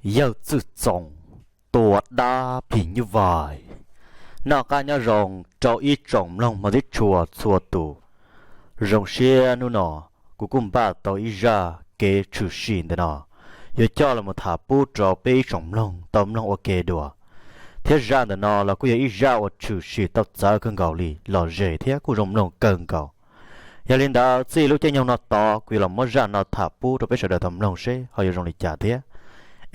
Yawg Txwj Txoo tua dab phim nyuj vais. Noj qab nyob zoo rau ib tsoom mloog hmov tib tshua txhua tus. Zoo siab hnub no kuv kuj npaj tau ib zaj kev tshwm sim ntawm no yuav coj los tham pub rau peb ib tsoom mloog tau mloog ua ke dua. Thiab zaj ntawm no los kuj yog ib zaj uas tshwm sim tau txawv kawg nkaus li, lom zem thiab kuj zoo mloog kawg nkaus. Yog li ntawd txij lub caij nyoog no tod kuv yuav los muab zaj no tham pub rau peb sawv daws tau mloog seb ho yuav zoo li cas thiab,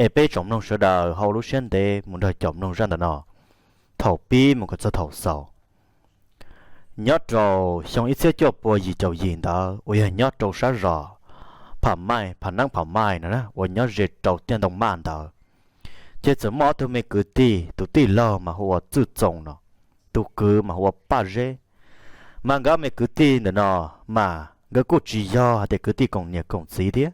es peb tsoom mloog sawv daws ho ua lub siab ntev mus nrog caum mloog zaj ntawm no thaum pib mus kom txog thaum xaus. Nyob rau xyoo ib txhiab cuaj pua yim caum yim ntawd uas yog nyob rau sab zos Pham Maij, Pham Neeb Pham Maij no uas nyob ze rau tiaj ntoo maj ntawd, ces txawm muaj ob tug me kwv tij, tus tij laug mas hu ua Txwj Txoo no, tus kwv mas hu ua Paj Zeb. Mas nkawd ob me kwv tij ntawm no mas nkawd kuj tsis yog hais tias kwv tij koom niam koom txiv thiab,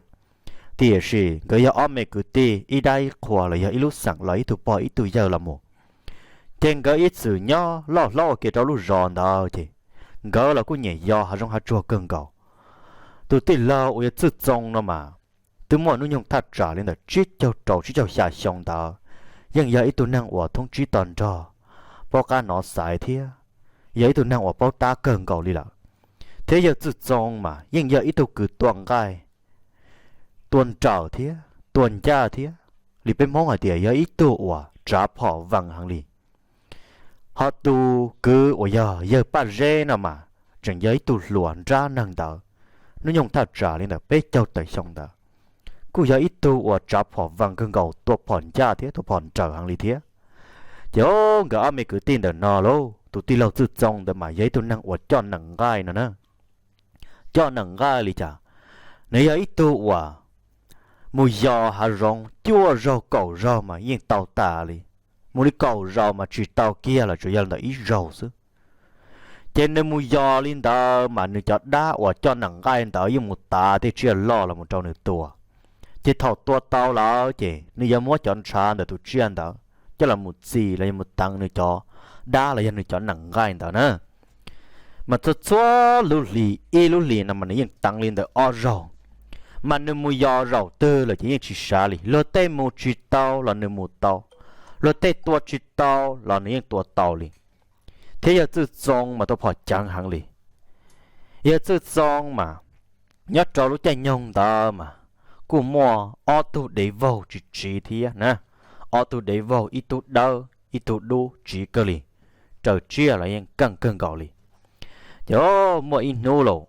tiam sis nkawd yog ob me kwv tij ib dab ib qhua los yog ib lub xeem los ib tug pog ib tug yawg los mus. Ces nkawd ib txwm nyob loj hlob ua ke rau lub zos ntawd ces nkawd los kuj nyiam yos hav zoov hav tsuag kawg nkaus. Tus tij laug uas yog Txwj Txoo no mas twb muaj hnub nyoog thaj tsam li ntawm tsib caug rau tsib caug xya xyoo ntawd, yeej yog ib tug neeg uas thoob tsib to nrog, paub qab hnov xaiv thiab yog ib tug neeg uas paub tab kawg nkaus li lawm. Thiab yawg Txwj Txoo mas yeej yog ib tug kws tua nqaij, tua nrawm thiab tua ncaj thiab, li peb Hmoob hais tias yog ib tug uas tsav phom vees heev li. Ho tus kwv uas yog yawg Paj Zeb no mas tseem yog ib tug hluas nrab neeg ntawd, hnub nyoog thaj tsam li ntawm peb caug tawm xyoo ntawd, kuj yog ib tug uas tsav phom vees kawg nkaus, tua phom ncaj thiab tua phom nrawm heev li thiab. Ces nkawd ob me kwv tij ntawm no lauj, tus tij laug Txwj Txoo ntawd mas yog ib tug neeg uas coj nees nqaij no na. Coj nees nqaij li cas? Nws yog ib tug uas mus yos hav zoov cuaj zaug kaum zaug mas yeej tau tas li, mus li kaum zaus mas tsis tau kiag los tsuas yog ntawm ib zaug xwb. Ces nws mus yos li ntawd mas nws cov dab uas coj nees nqaij ntawd yeej mus tav tej tsiaj loj los mus rau nws tua. Ces thaum tua tau lawm ces nws yuav muab cov ntshav ntawm tus tsiaj ntawd coj los mus txi los yog mus teev nws cov dab los yog nws cov nees nqaij ntawd na. Mas txhua txhua lub hlis, ib lub hlis no mas nws yeej teev li ntawm ob zaug. Mas nws mus yos zaum twg lawm ces yeej tsis sav li, luag tej mus tsis tau los nws mus tau, luag tej tua tsis tau los nws yeej tua tau li. Thiab yawg Txwj Txoo mas tua phom ceev heev li. Yawg Txwj Txoo mas nyob rau lub caij nyoog ntawd mas kuj muaj ob tug dev vaug tsis tsiv thiab na, ob tug dev vaug, ib tug dawb ib tug dub tsiv kawg li, raws tsiaj los yeej keej kawg nkaus li. Ces muaj ib hnub los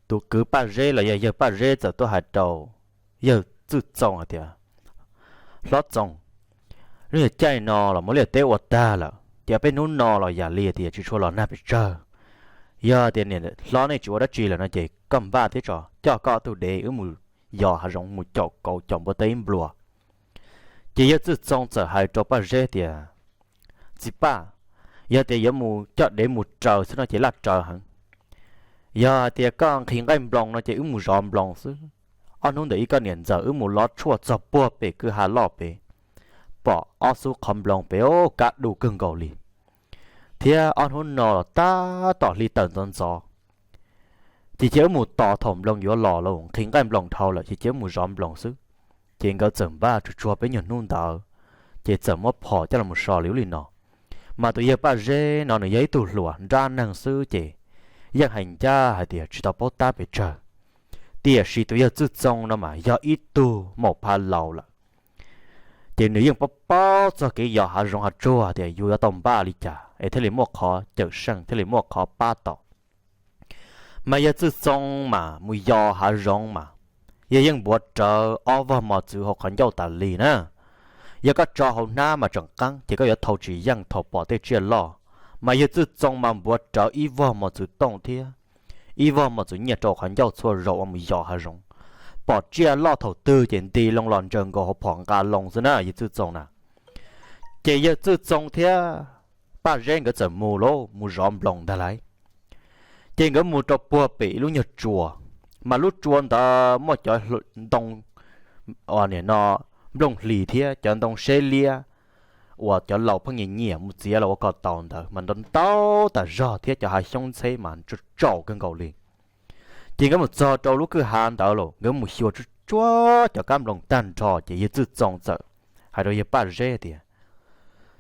tus kwv Paj Zeb los yog yawg Paj Zeb txawm tuaj hais rau yawg Txwj Txoo hais tias, Hlob Txoo, lub nyuag caij no los mus liaj teb ua tag lawm ces peb hnub no los yam li tias tsis tshua los nag pes tsawg. Yog tias niam hlob nej tsis ua dab tsi lawm no ces koj npaj thiab tso, coj koj ob tug dev wb mus yos hav zoov mus caum kauv caum npua teb ib nplua. Ces yawg Txwj Txoo txawm hais rau Paj Zeb tias, Txiv Paj, yog tias yuav mus coj dev mus raws xwb no ces laj raws heev. Yog hais tias koj nqhis nqaij nploos no ces wb mus zov nploos xwb. Ob hnub ntawm ib koj niam ntxawm wb mus lov tshuaj txog puag pem kwj ha loj pem, pom ob xub qhov nploos pem, kab du kawg nkaus li. Thiab ob hnub no los tab tom hli tawm ntxov ntxov, ces cia wb mus tos thaum nploos yuav los los nqhis nqaij nploos dhau lawm ces cia wb mus zov nploos xwb. Ces nkawd txawm npaj tsuag tsuag peb nyuag hnub ntawd, ces txawm muab phom coj los so li ub li no. Mas tus yawg Paj Zeb no nws yog ib tug hluas nrab neeg xwb ces yeej hais ncaj hais tias tsis tau paub tab pes tsawg. Tiam sis tus yawg Txwj Txoo no mas yog ib tug maum phav laus lawm, ces nws yeej paub paub txog kev yos hav zoov hav tsuag tias yus yuav tau npaj li cas es thiaj li muaj qhov cawm seej thiaj li muaj qhov pab tau. Mas yawg Txwj Txoo mas mus yos hav zoov mas yawg yeej npuav rawv ob vog mos txwv hauv qhov ncauj tas li na. Yog koj tso hauv hnab mas tseem qeeb ces koj yuav thau tsis yeej thaum pom tej tsiaj loj. Mas yawg Txwj Txoo mas npuav rawv ib vog mos txwv tooj thiab ib vog mos txwv nyiaj rau qhov ncauj txhua zaus uas mus yos hav zoov. Pom tsiaj loj thaum twg ces nti loo los ntsaws nkaus hauv phom nqa loo xwb na yawg Txwj Txoo na. Ces yawg Txwj Txoo thiab Paj Zeb nkawd txawm mus lauj, mus zov nploos ntag lauj. Ces nkawd mus rau puag pem ib lub nyuag tsua, mas lub tsua ntawd muaj cov ntoo, nim no, nplooj hlis thiab cov ntoo seb liab uas cov laus pheej nyiam nyiam mus txiav los ua ko taus ntawd mas ntau ntau tas zog thiab cov hav xyoob ntxheb mas tsaus tsaus kawg nkaus li. Ces nkawd mus txog rau lub kwj ha ntawd los nkawd mus xyuas tsuag tsuag cov kab nploos tag nrho ces yawg Txwj Txoo txawm hais rau yawg Paj Zeb tias,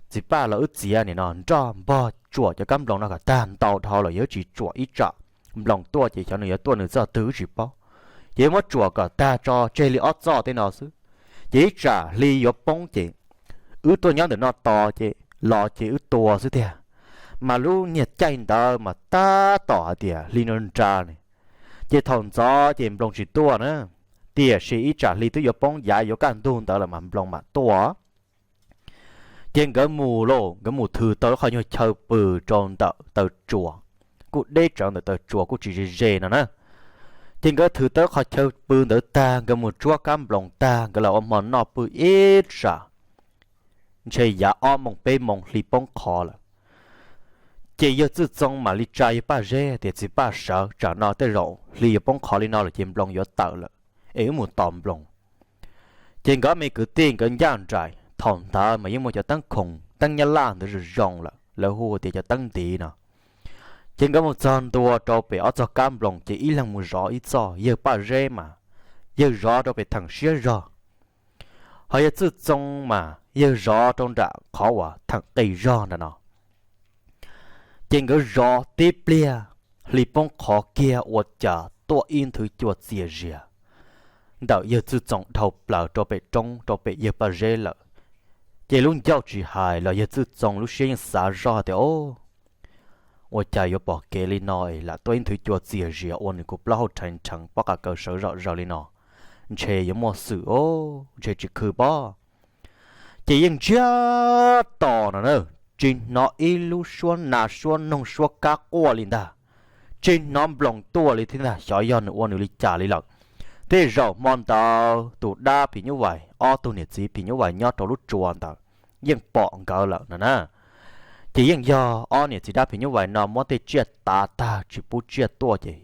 Txiv Paj, los wb txiav nim no nroj npog tsuam cov kab nploos no kom tag ntau dhau los yog wb tsis tsuam ib tsam nploos tuaj ces xyov nws yuav tuaj nws txoj twg wb tsis paub. Ces wb muab tsuam kom tag tso tseg li ob txoj tej no xwb, ces ib tsam hli yuav poob ces wb tuaj nyob ntawm no tos ces los ces wb tua xwb tiag. Mas lub niag caij ntawd mas tab tom hais tias hli no nra ne, ces thaum ntxov ces nploos tsis tuaj na, tiam sis ib tsam hli twb yuav poob yav yuav kaj ntug ntawd lawm mas nploos mam tuaj. Ces nkawd mus lauj, nkawd mus thws tau lub qhov nyuag chaw pw rau ntawm taw tsua, kuj deb tsawv ntawm taw tsua kuj tsis ze ze no na. Ces nkawd thws tau lub qhov chaw pw ntawd tag, nkawd mus tsuab kab nploos tag, nkawd los ua hmo noj pw ib tsam, ntshe yav ob moos peb moos hli poob qho lawm. Ces yawg Txwj Txoo mam li tsa yawg Paj Zeb tias, Txiv Paj, sawv, tsam no tej zaum hli yuav poob qho li no lawm ces nploos yuav tawm lawm, es wb mus tos nploos. Ces nkawd me kwv tij nkawd ncaj nraim, thaum ntawd mas yeej muaj cov teeb khoom teeb nyab laj ntawd zoo zoo lawm, lawv hu tias cov teeb ntiv no. Ces nkawd mus txog ntua rau pem ob txoj kab nploos ces ib leeg mus zov ib txoj, yawg Paj Zeb mas yawg zov rau pem theem siab zog, ho yawg Txwj Txoo mas yawg zov rau nram qhov uas theem qis zog nram no. Ces nkawd zov tib pliag, hli poob qho kiag ua cas tuaj ib nthwv cua txias zias ntawm yawg Txwj Txoo dhau plaws rau pem roob rau pem yawg Paj Zeb lawm. Ces lub ncauj tsis hais los yawg Txwj Txoo lub siab yeej xav zoj tias, Ua cas yuav pom kev li no es lam tuaj ib nthwv cua txias zias ua nws kuv plaub hau rhais nrheev pob qa kaws sawv zom zaws li no? Ntshe yuav muaj xwm os, ntshe tsis khw pob. Ces yeej ntsiag to no na, tsis hnov ib lub suab nas suab noog suab kab quaj li ntag, tsis hnov nploos tuaj li thiab ntag, xyov yog nws ua nws li cas li lawm. Tej zaum hmo ntawd tus dab phim nyuj vais, ob tug niam txiv phim nyuj vais nyob rau lub tsua ntawd yeej pom nkawd lawm no na. Ces yeej yog ob niam txiv dab phim nyuj vais no muab tej tsiaj tav tag tsis pub tsiaj tuaj ces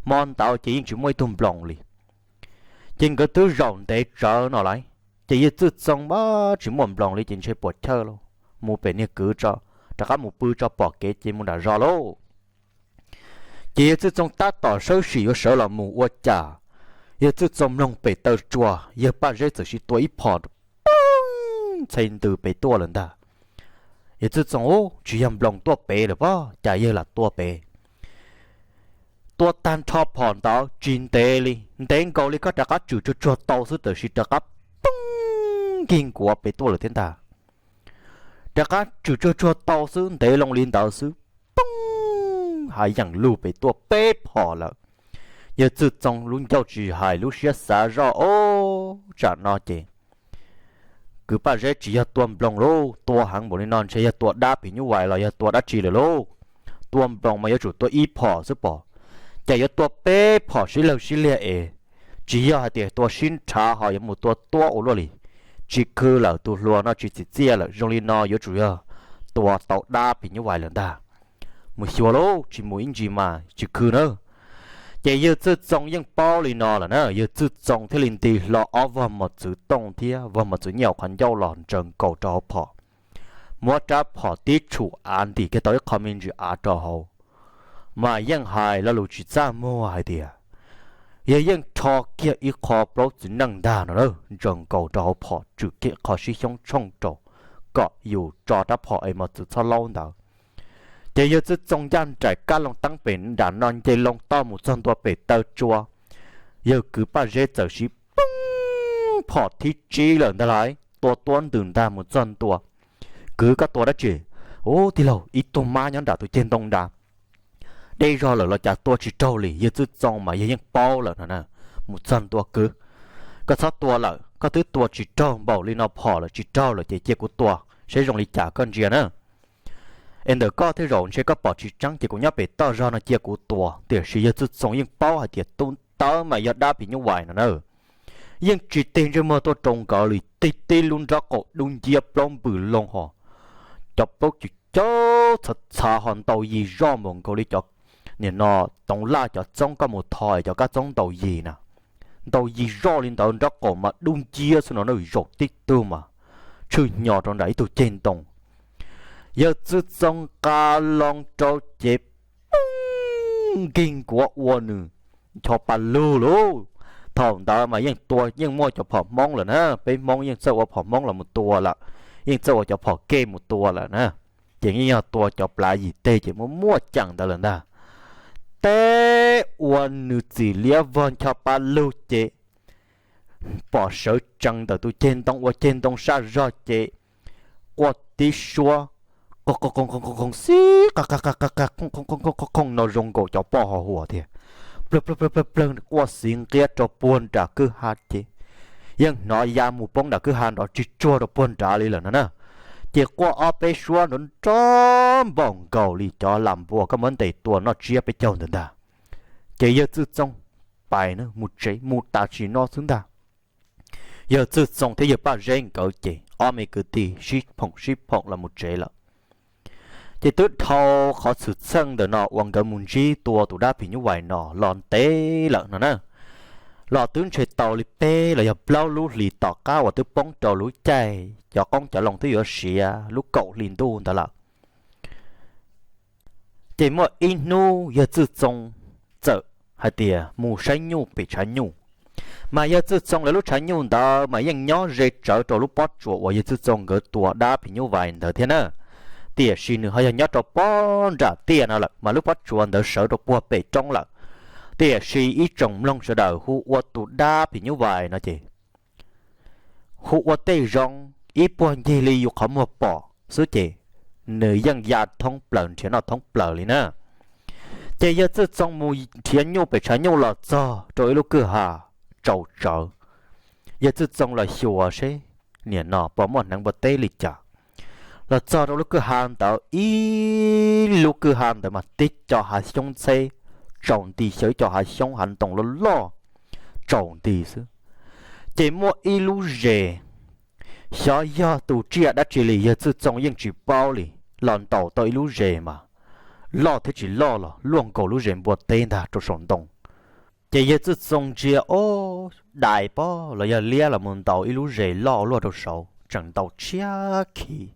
hmo ntawd ces yeej tsis muaj ib tug nploos li. Ces nkawd twb zaum ntev tsawv no lawm, ces yawg Txwj Txoo mas tsis muaj nploos li ces ntshe puas chawj lauj, mus pem niag kwv tso, rov qab mus pw tso pom kev ces mus nram zos lauj. Ces yawg Txwj Txoo tab tom sawb sim yuav sawv los mus ua cas, yawg Txwj Txoo mloog pem taw tsua, yawg Paj Zeb txawm sis tua ib phom poob ntxhe ntws pem tuaj lawm ntag. Yawg Txwj Txoo, Ub, tsis yog nploos tuaj pem lawm pob, cas yawg lam tua pem? Tua tag nrho phom ntawd tsis ntev li, ntev nkaus li koj rov qab tswm tsuag tsuag tau xwb tab sis rov qab poob nkig nkuav pem tuaj lawm thiab ntag. Rov qab tswm tsuag tsuag tau xwb, ntev loo li ntawd xwb, poob hav yeem lug pem tuaj peb phom lawm. Yawg Txwj Txoo lub ncauj tsis hais lub siab xav zoj, Ob, tsam no ces kwv Paj Zeb tsis yog tua nploos lauj, tua heev npaum li no ntshe yog tua dab phim nyuj vais los yog tua dab tsi lawm lauj. Tua nploos mas yuav tsum tua ib phom xwb pom, cas yuav tua peb phom sib laug sib liag es tsis yog hais tias tua sib nrhav ho yuav mus tua tuab ua luaj li. Tsis khw lawm, tus hluas no tsis txim txiaj lawm, zoo li no yuav tsum yog tua tau dab phim nyuj vais lawm ntag. Mus xyuas lauj, tsis mus ib ntsis mas tsis khw nawb. Ces yawg Txwj Txoo yeej paub li no lawm na, yawg Txwj Txoo thiaj li nti hlo ob vog mos txwv tooj thiab vog mos txwv nyiaj hauv qhov ncauj los ntsaws nkaus rau hauv phom, muab rab phom tib tshum av ntim kiag tau ib qho me ntsis av rau hauv, mas yeej hais lo lus tsis txaj muag hais tias yawg yeej rho kiag ib qho plaub txiv neej ntag no na, ntsaws nkaus rau hauv phom tswm kiag qho sib xyoob tshooj rau kom yus tso rab phom es mos txwv txhob laub ntawd. Ces yawg Txwj Txoo ncaj nraim kab loo teeb pem nram no nce loo toj mus txog ntua pem taw tsua, yawg kwv Paj Zeb txawm sis poob phom thib tsib lawm ntag lauj, tua tuab ntws ntag mus txog ntua. Kwv, koj tua dab tsi? Ub, tij laug, ib tug mab nyob nram tus ceg ntoo nrad, deb zog lawm los cas tua tsis raug li. Yawg Txwj Txoo mas yawg yeej paub lawm no na, mus txog ntua, Kwv, koj txhob tua lawm, koj twb tua tsis raug npaum li no phom lawm, tsis raug lawm ces cia kuv tua saib zoo li cas koj ntsia na. Es ntawm koj thiaj zaum ntshe koj pom tsis tseeb ces kuv nyob pem toj zog no cia kuv tua. Tiam sis yawg Txwj Txoo yeej paub hais tias tus ntawd mas yog dab phim nyuj vais no na. Yeej tsis tig ntsej muag tuaj rau nkawd li, tig tib lub nrob qaum dub nciab plaub npws loo ho, cov plaub cim caub txhav txhav ho ntau yig zoj npaum nkaus li cov, nim no, toov laj cov txoob koj mus tho es cov kab txoob ntau yig na. Ntau yig zoj li ntawd, nrob qaum mas dub nciab xwb no na, zaum tib tug mas tshwj hnyo rau nram ib tug ceg ntoo. Yawg Txwj Txoo nqa loo rau ces poob nkig nkuav ua nws ncho pa lug lauj. Thaum ntawd mas yeej tua yeej muaj cov phom Hmoob lawm na, peb Hmoob yeej txawj ua phom Hmoob los mus tua lawm, yeej txawj ua cov phom kej mus tua lawm na. Ces yeej yog tua cov plav yim teg ces muaj muaj ceem ntawd lawm ntag. Teb ua nws txim liab vog ncho pab lug ces pom sawv tsees ntawm tus ceg ntoo ua ceg ntoo saj zog ces quaj tib suab, qo qo qo qo qo qo xib qa qa qa qa qa qo qo qo qo qo qo no zoo nkaus cov poj ho huas tiag. Plawg plawg plawg plawg plawg quaj xiv nqiab rau puag nram kwj ha ces yeej hnov ya mus poob nram kwj ha nrov tsis tsuag rau puag nrad li lawm no na. Ces quaj ob peb suab nrov nrov npaum nkaus li cov lam npua koj muab ntes tua noj tsiab peb caug ntawd ntag. Ces yawg Txwj Txoo pais na mus tsev mus tas tsis no xwb ntag. Yawg Txwj Txoo thiab yawg Paj Zeb nkawd ces ob me kwv tij sib phoom sib phoom los mus tsev lawm. Ces twb dhau qhov xwm txheej ntawm no uas nkawd mus ntsib tua tus dab phim nyuj vais no los ntev lawm no na. Los twb ntshe tau li peb los yog plaub lub hlis tom qab uas twb poob rau lub caij cov qoob cov loo twb yuav siav lub kaum hli ntuj ntawd lawm. Ces muaj ib hnub yawg Txwj Txoo txawm hais tias mus saib nyuj pem tshav nyuj. Mas yawg Txwj Txoo lawv lub tshav nyuj ntawd mas yeej nyob ze tsawv rau lub pob tsuas uas yawg Txwj Txoo nkawd tua dab phim nyuj vais ntawd thiab na. Tiam sis nws ho yog nyob rau pob nram tiaj no lawm mas lub pob tsuas ntawd sawv rau puag pem roob lawm. Tiam sis ib tsoom mloog sawv daws hu ua tus dab phim nyuj vais no ces hu ua tej zoo ib puag ncig li yus qhov muag pom xwb ces nws yeej ya thoob plaws nrhiav noj thoob plaws li na. Ces yawg Txwj Txoo mus nrhiav nyuj pem tshav nyuj los txog rau ib lub kwj ha tsaus tsawv. Yawg Txwj Txoo los xyuas seb niam no puas muaj hneev npua teb li cas. Los txog rau lub kwj ha ntawd, ib lub kwj ha ntawd mas tib co hav xyoob ntxheb tsaus nti xyaw, ib co hav xyoob hav ntoo loj loj tsaus nti xwb. Ces muaj ib lub zes, xyov yog tus tsiaj dab tsi li yawg Txwj Txoo yeej tsis paub li, los ntaus tau ib lub zes mas loj thiab tsis loj los luaj nkaus lub zes npua teb ntag rau saum ntoo. Ces yawg Txwj Txoo ntsia, o, dais pob los yog liab los mus ntaus ib lub zes loj luaj rau saud tseem ntaus tshiab khiv.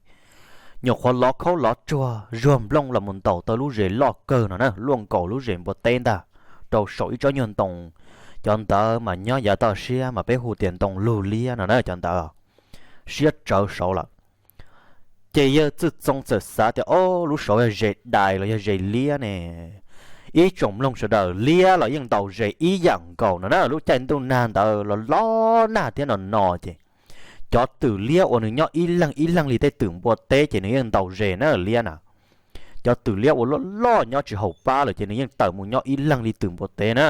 Nyuam qhuav lov khaub lov tsuag zuag nplooj los mus ntaus tau lub zes loj kawg no na, luaj nkaus lub zes npua teb ntag, rau saum ib tsob nyuag ntoo. Cov ntawd mas nyob yav toj siab mas peb hu tias ntoo lug liab no na, cov ntawd siab tsawv saud lawm. Ces yawg Txwj Txoo txawm xav tias, o, lub saud yog zes dais los yog zes liab ne? Ib tsoom mloog sawv daws, liab los yeej ntaus zes ib yam nkaus no na. Lub caij ntuj nag ntawd los los nag thiab no no ces cov twm liab uas nws nyob ib leeg ib leeg li tej twm npua teb ces nws yeej ntaus zes na, liab na. Cov twm liab uas loj loj nyob tsis haum pab lawm ces nws yeej tawm mus nyob ib leeg li twm npua teb na.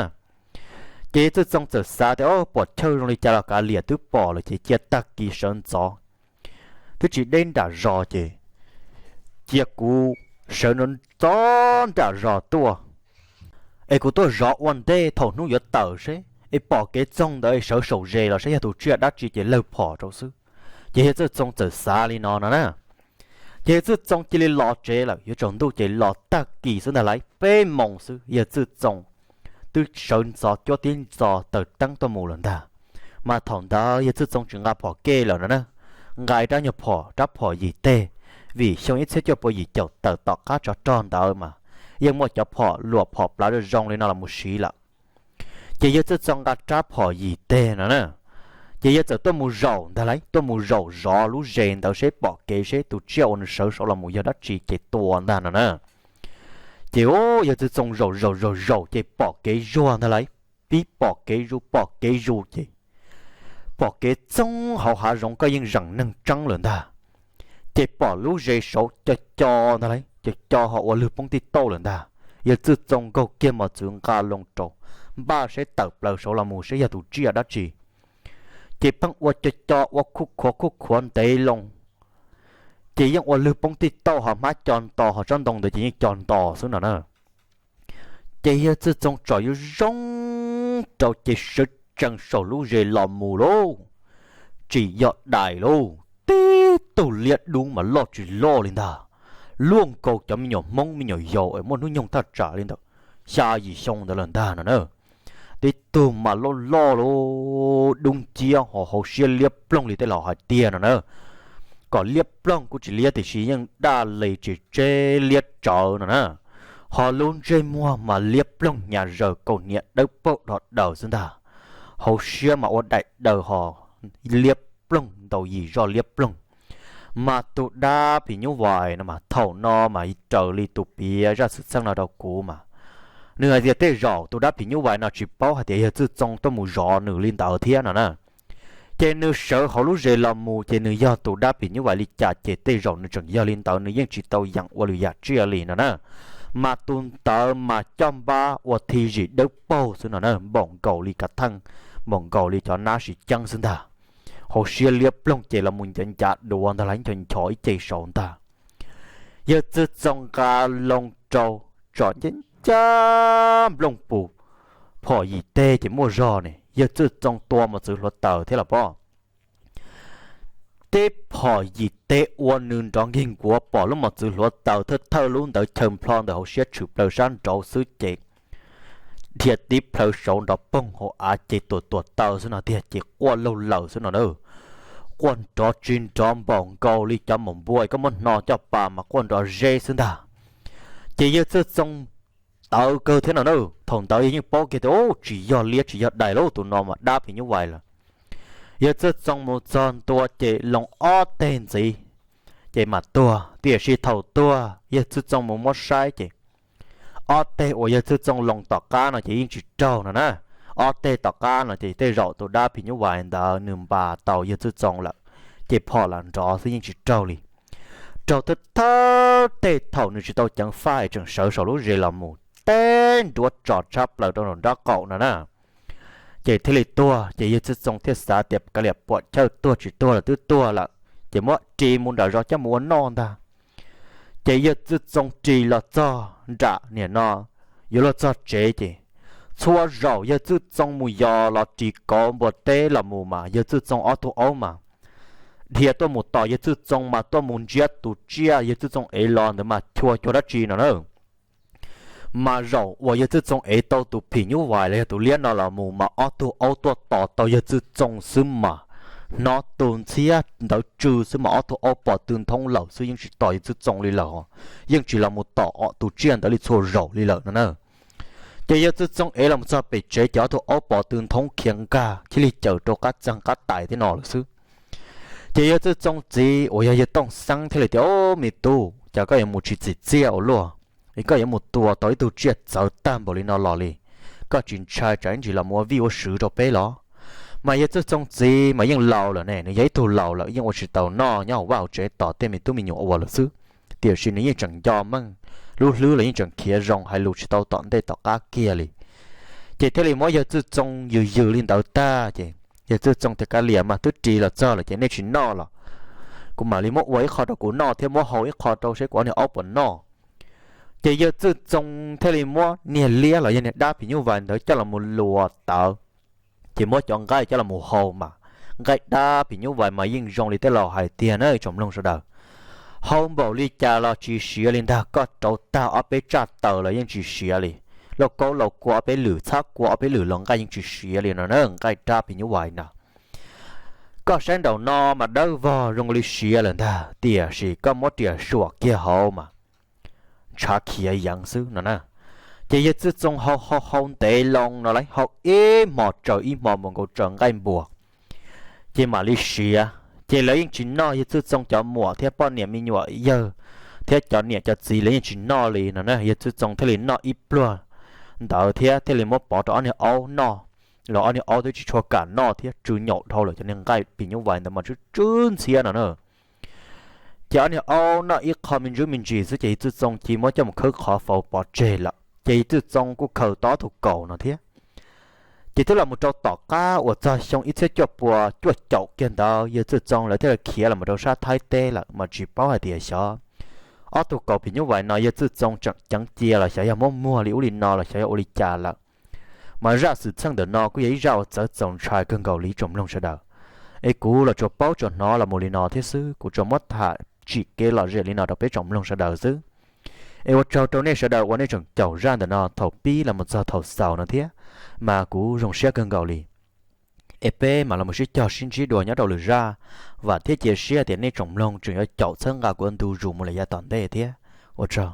Ces Txwj Txoo txawm xav tias, o, pom chawj zoo li cas los kav liam, twb pom lawm ces cia tag kis sawv ntxov, twb tsis deb nram zos ces cia kuv sawv ntxov nram zos tuaj, es kuv tuaj zov ua ntej thaum hnub yuav tawm seb es pom kev txoog ntawd es sawv saum zes los saib yog tus tsiaj dab tsi ces lawg phom rau xwb. Ces yawg Txwj Txoo txawm xav li no no na. Ces yawg Txwj Txoo cia li los tsev lawm, yuav tsaus ntuj ces los tag kis xwb ntag, lawv peb moos xwb yawg Txwj Txoo twb sawv ntxov cuab tib ntxov taws teeb tuaj mus lawm ntag. Mas thaum ntawd yawg Txwj Txoo tsis nqa phom kej lawm no na, nqa rab nyuag phom, rab phom yim teg, vim xyoo ib txhiab cuaj pua yim caum tawm tom qab tsov rog ntawd mas yeej muaj cov phom luam phom plav zoo zoo li no los mus siv lawm. Ces yawg Txwj Txoo nqa rab phom yim teg no na, ces yawg txawm tuaj mus zaum ntag lauj, tuaj mus zaum zov lub zes ntawd seb pom kev seb tus tsiaj uas nws sawv saud los mus yog dab tsi ces tua ntag no na. Ces yawg Txwj Txoo zaum zaum zaum zaum ces pom kev zuag ntag lauj, pib pom kev zus pom kev zus ces pom kev txoog hauv hav zoov koj yeej zeem neeg tseeb lawm ntag. Ces pom lub zes saud co co ntag lauj, co co ho ua lwg poob tij tauj lawm ntag. Yawg Txwj Txoo nkaug kiag mos txwv nqa loo rau, npaj seb tawm plaws saud los mus seb yog tus tsiaj dab tsi. Ces pheej ua co co ua khuj khuav khuj khuav ntev loo, ces yeej ua lwg poob tij tauj ho hmab co nto ho tsob ntoo ntawd ces yeej co nto xwb no na. Ces yawg Txwj Txoo tsom yuav zoo rau ces sawv tsees saum lub zes los mus lauj. Tsis yog dais lauj, tib tug liab dub mas loj tsis loj li ntag, luaj nkaus cov me nyuam Hmoob me nyuam yaus es muaj hnub nyoog thaj tsam li ntawm xya yim xyoo ntawd lawm ntag no na. Tib tug mas loj loj lauj, dub nciab ho hauv siab liab ploog li tej laus hais tiag no na. Kom liab ploog kuj tsis liab tiam sis yeej daj li tsis tseb liab tsawv no na. Ho lub ntsej muag mas liab ploog hnyav zaws kaus hniav dawb paug dhos daws xwb ntag. hauv siab mas ua daim daws ho liab ploog, ntaus yim zoj liab ploog. Mas tus dab phim nyuj vais no mas thaum no mas raws li tus piav zaj xwm txheej no rau kuv mas nws hais tias tej zaum tus dab phim nyuj vais no tsis paub hais tias yawg Txwj Txoo tuaj mus zov nws li ntawd thiab no na. Ces nws sawv hauv lub zes los mus ces nws yog tus dab phim nyuj vais li cas ces tej zaum nws tseem yog li ntawd, nws yeej tsis tau yeem ua lwm yam tsiaj li no na. Mas tus ntawd mas coj npab ua thi zim dawb paug xwb no na, npaum nkaus li kav theej, npaum nkaus li cov nab siv ceeb xwb ntag. Hauv siab liab ploog ces los mus ncav ncav duav ntag, los ncho ncho ib ce saud ntag. Yawg Txwj Txoo nqa loo rau, tsom ncaj ncaj nplooj pus, phom yim teg ces muaj zog ne, yawg Txwj Txoo tua mos txwv hluav taws thiab los pob. Teb phom yim teg ua nws nrov nkig nkuav, pom lub mos txwv hluav taws thawj thawj lub ntawd chaw nplho ntawm hauv siab tshwm plaws sab nraud xwb ces dhia tib plhaw saud nrov poog hauv av ces tuam tuam taw xwb no tiag ces quaj laug lawm xwb no na. Quaj nrov tsis nrov npaum nkaus li cov maum npua koj muab hno coj pa mas quaj nrov zeb xwb ntag. Ces yawg Txwj Txoo tawv kawg thiab no na. Thaum ntawd yawg yeej paub kiag tias tsis yog liab tsis yog dais lauj, tus no mas dab phim nyuj vais lawm. Yawg Txwj Txoo mus txog ntua ces loo ob teg ntxiv ces mam tuag. Tiam sis thaum tuag yawg Txwj Txoo mus muab saib ces ob teg uas yawg Txwj Txoo loo tom qab no ces yeej tsis raug no na. Ob teg tom qab no ces tej zaum tus dab phim nyuj vais ntawd nws npas tau yawg Txwj Txoo lawm, ces phom lam nrov xwb yeej tsis raug li. Raug thawj thawj teg thaum nws tsis tau ceev faj es tseem sawv saum lub zes los mus teb nruab tso tshab plaws rau nram nraub qaum no na. Ces thiaj li tuag, ces yawg Txwj Txoo thiaj xav tias kav liam puam chawj tuag tsis tuag los twb tuag lawm, ces muab ris mus nram zos coj mus ua noj ntag. Ces yawg Txwj Txoo ris los txog nram niam no, yuav luag txog tsev ces txhua zaum yawg Txwj Txoo mus yos los ris kauv npua teb los mus mas yawg Txwj Txoo ob tug aub mas dhia tuaj mus tos yawg Txwj Txoo mas tuaj mus ntsiab tus tsiaj yawg Txwj Txoo ev los ntawd mas chua cuag dab tsi no na. Mas zaum uas yawg Txwj Txoo ev tau tus phim nyuj vais los yog tus liab no los mus mas ob tug aub tuaj tos tau yawg Txwj Txoo xwb mas hnov tus ntxhiab ntawd tsw xwb mas ob tug aub pos tw nthoob lawm xwb, yeej tsis tos yawg Txwj Txoo li lawm, yeej tsis los mus tom tus tsiaj ntawd li txhua zaus li lawm no na. Ces yawg Txwj Txoo ev los txog pem tsev ces ob tug aub pos tw nthoob khiav nkag thiaj li caws rau qab txeeg qab tais thiab no lawm xwb. Ces yawg Txwj Txoo txiv uas yog yawg Tooj Xeeb thiaj li tias, Au, me tub, cas koj yuav mus tsis txim txiaj ua luaj, es koj yuav mus tua tau ib tug tsiaj txawv tag npaum li no los li? Koj tsis ntshai tsam ib ntsis los mus ua vij ua sw rau peb los? Mas yawg Txwj Txoo txiv mas yeej laus lawm ne, nws yog ib tug laus lawm yeej ua tsis tau noj nyob hauv vaj hauv tsev tos tej me tub me nyuam ua lawm xwb. Tiam sis nws yeej tseem nco meej, lub hlwb los yeej tseem khiav zoo, hais lus tsis tau tom ntej tom qab kiag li. Ces thiaj li muab yawg Txwj Txoo yws yws li ntawd tag ces yawg Txwj Txoo tias, Kav liam mas, twb ris los txog lawm ces nej tsis noj los kuv mam li muab ua ib qho rau kuv noj thiab muab hau ib qho rau seb kuv ob niag aub puas noj. Ces yawg Txwj Txoo thiaj li muab niag liab los yog niag dab phim nyuj vais ntawd coj los mus luas tawv, ces muab cov nqaij coj los mus hau mas nqaij dab phim nyuj vais mas yeej zoo li tej laus hais tiag na tsoom mloog sawv daws. Hau npaum li cas los tsis siav li ntag, koj rauv tag ob peb tsaj taws los yeej tsis siav li. Lauj kaub laus kua ob peb lwm, txhab kua ob peb lwm los nqaij yeej tsis siav li no na, nqaij dab phim nyuj vais no. Koj saib nraum no mas dawb vog zoo li siav lawm ntag, tiam sis koj muab riam suam kiag hauv mas ntshav khiav yeev xwb no na. Ces yawg Txwj Txoo hau hau hau ntev loo no las, hau ib hmo tsaws ib hmo npaum nkaus tsaws nqaij npua, ces mam li siav. Ces lawv yeej tsis noj, yawg Txwj Txoo cov muam thiab poj niam me nyuam yawg thiab cov niam cov txiv lawv yeej tsis noj li no na. Yawg Txwj Txoo thiaj li noj ib pluag ntawd thiab thiaj li muab pov rau ob niag aub noj, los ob niag aub twb tsis tshua kam noj thiab, tsw nyaum dhau lawm cov niag nqaij phim nyuj vais ntawd mas tsw tsw ntxhiab no na. Ces ob niag aub noj ib qho me ntsis me ntsis xwb ces yawg Txwj Txoo cia muab coj mus khawb qhov faus pov tseg lawm, ces yawg Txwj Txoo kuj khaws tau ob tug kaus no thiab. Ces twb los mus rau tom qab uas txog xyoo ib txhiab cuaj pua cuaj caum kiag ntawd yawg Txwj Txoo lawv thiaj li khiav los mus rau sab Thaib teb lawm mas tsis paub hais tias xyov ob tug kaus phim nyuj vais no yawg Txwj Txoo tseem ceev cia los xyov yog muab muag li ub li no los xyov yog ua li cas lawm. Mas zaj xwm txheej ntawm no kuj yog ib zaj uas txawv txaus ntshai kawg nkaus li tsoom mloog sawv daws. Es kuv los tsuas paub tsuas hnov los mus li no thiab xwb, kuv tsuas muab tham tsim kev lom zem li no rau peb tsoom mloog sawv daws xwb. Es ua tsaug rau nej sawv daws uas nej tseem caum zaj ntawm no thaum pib los mus txog thaum xaus no thiab, mas kuv zoo siab kawg nkaus li. Es peb mam los sib cog sib ntsib dua nyob rau lwm zaj, vam thiab cia siab tias nej tsoom mloog tseem yuav caum txhawb nqa kuv ntu zus mus lawm yav tom ntej thiab. Ua tsaug.